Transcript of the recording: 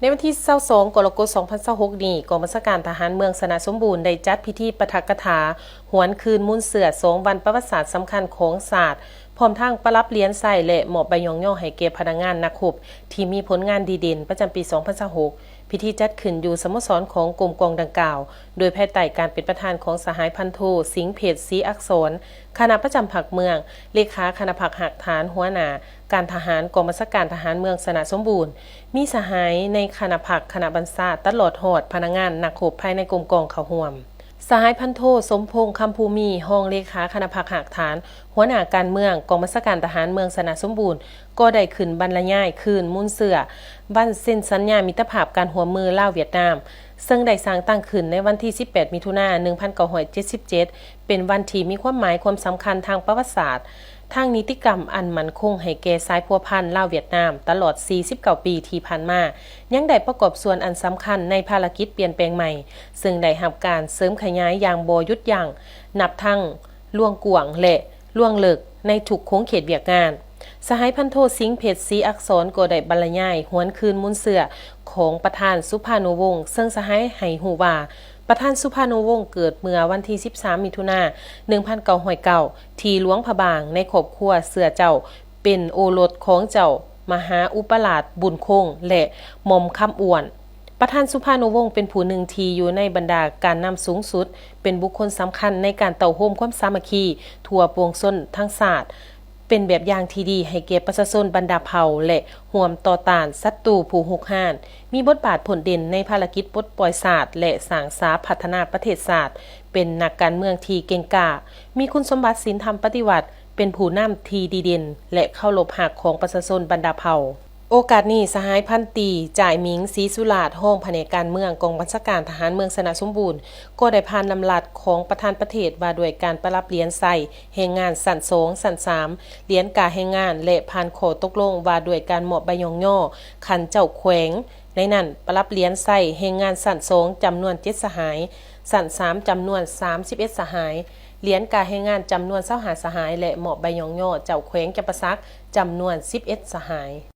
ໃນວັນທີຊາວສອງ ກໍລະກົດ ສອງພັນຊາວຫົກນີ້, ກອງບັນຊາການທະຫານເມືອງຊະນະສົມບູນ ໄດ້ຈັດພິທີປາຖະກະຖາຫວນຄືນມູນເຊື້ອສອງວັນປະຫວັດສາດສຳຄັນຂອງຊາດ, ພ້ອມທັງປະດັບຫຼຽນໄຊ ແລະ ມອບໃບຍ້ອງຍໍໃຫ້ແກ່ພະນັກງານນັກຮົບທີ່ມີຜົນງານດີເດັ່ນປະຈຳປີສອງພັນຊາວຫົກ. ພິທີຈັດຂຶ້ນຢູ່ສະໂມສອນຂອງກົມກອງດັ່ງກ່າວ, ໂດຍພາຍໃຕ້ການເປັນປະທານຂອງສະຫາຍພັນໂທ ສິງເພັດ ສີອັກສອນ, ຄະນະປະຈຳພັກເມືອງ, ເລຂາຄະນະພັກຮາກຖານ, ຫົວໜ້າການທະຫານກອງບັນຊາການທະຫານເມືອງຊະນະສົມບູນ, ມີສະຫາຍໃນຄະນະພັກ, ຄະນະບັນຊາ, ຕະຫຼອດຮອດພະນັກງານນັກຮົບພາຍໃນກົມກອງເຂົ້າຮ່ວມ. ສະຫາຍພັນໂທ ສົມພົງ ຄຳພູມີ, ຮອງເລຂາຄະນະພັກຮາກຖານ, ຫົວໜ້າການເມືອງກອງບັນຊາການທະຫານເມືອງຊະນະສົມບູນ ກໍໄດ້ຂຶ້ນບັນລະຍາຍຄືນມູນເຊື້ອວັນເຊັນສັນຍາມິດຕະພາບການຮ່ວມມືລາວ-ຫວຽດນາມ, ເຊິ່ງໄດ້ສ້າງຕັ້ງຂຶ້ນໃນວັນທີສິບແປດ ມິຖຸນາ ໜຶ່ງພັນເກົ້າຮ້ອຍເຈັດສິບເຈັດ ເປັນວັນທີ່ມີຄວາມໝາຍຄວາມສຳຄັນທາງປະຫວັດສາດ, ທາງນິຕິກຳອັນໝັ້ນຄົງໃຫ້ແກ່ສາຍພົວພັນລາວ-ຫວຽດນາມຕະຫຼອດສີ່ສິບເກົ້າປີທີ່ຜ່ານມາ, ຍັງໄດ້ປະກອບສ່ວນອັນສຳຄັນໃນພາລະກິດປ່ຽນແປງໃໝ່, ເຊິ່ງໄດ້ຮັບການເສີມຂະຫຍາຍຢ່າງບໍ່ຢຸດຢັ້ງ, ນັບທັງລວງກວ້າງ ແລະ ລວງເລິກໃນທຸກຂົງເຂດວຽກງານ. ສະຫາຍພັນໂທ ສິງເພັດ ສີອັກສອນ ກໍໄດ້ບັນລະຍາຍຫວນຄືນມູນເຊື້ອຂອງປະທານ ສຸພານຸວົງ ເຊິ່ງສະຫາຍໃຫ້ຮູ້ວ່າ ປະທານ ສຸພານຸວົງ ເກີດເມື່ອວັນທີສິບສາມ ມິຖຸນາ ໜຶ່ງພັນເກົ້າຮ້ອຍເກົ້າ ທີ່ຫຼວງພະບາງ ໃນຄອບຄົວເຊື້ອເຈົ້າ ເປັນໂອລົດຂອງເຈົ້າມະຫາອຸປະລາດບຸນຄົງ ແລະ ໝ່ອມຄຳອ້ວນ. ປະທານ ສຸພານຸວົງ ເປັນຜູ້ໜຶ່ງທີ່ຢູ່ໃນບັນດາການນຳສູງສຸດ, ເປັນບຸກຄົນສຳຄັນໃນການເຕົ້າໂຮມຄວາມສາມັກຄີທົ່ວປວງຊົນທັງຊາດ, ເປັນແບບຢ່າງທີ່ດີໃຫ້ແກ່ປະຊາຊົນບັນດາເຜົ່າ ແລະ ຮ່ວມຕໍ່ຕ້ານສັດຕູຜູ້ຮຸກຮານ, ມີບົດບາດໂດດເດັ່ນໃນພາລະກິດປົດປ່ອຍຊາດ ແລະ ສ້າງສາພັດທະນາປະເທດຊາດ, ເປັນນັກການເມືອງທີ່ເກັ່ງກ້າ, ມີຄຸນສົມບັດສິນທຳປະຕິວັດ, ເປັນຜູ້ນຳທີ່ດີເດັ່ນ ແລະ ເຄົາລົບຮັກຂອງປະຊາຊົນບັນດາເຜົ່າ. ໂອກາດນີ້, ສະຫາຍພັນຕີ ຈ່າຍໝິງ ສີສຸລາດ, ຮອງພະແນກການເມືອງ ກອງບັນຊາການທະຫານເມືອງຊະນະສົມບູນ ກໍໄດ້ຜ່ານດຳລັດຂອງປະທານປະເທດວ່າດ້ວຍການປະດັບຫຼຽນໄຊແຮງງານຊັ້ນສອງ, ຊັ້ນສາມ, ຫຼຽນກາແຮງງານ ແລະ ຜ່ານຂໍ້ຕົກລົງວ່າດ້ວຍການມອບໃບຍ້ອງຍໍຂັ້ນເຈົ້າແຂວງ. ໃນນັ້ນ, ປະດັບຫຼຽນໄຊແຮງງານຊັ້ນສອງ ຈຳນວນເຈັດສະຫາຍ, ຊັ້ນສາມ ຈຳນວນສາມສິບເອັດສະຫາຍ, ຫຼຽນກາແຮງງານຈຳນວນຊາວຫ້າສະຫາຍ ແລະ ມອບໃບຍ້ອງຍໍເຈົ້າແຂວງຈຳປາສັກ ຈຳນວນສິບເອັດສະຫາຍ.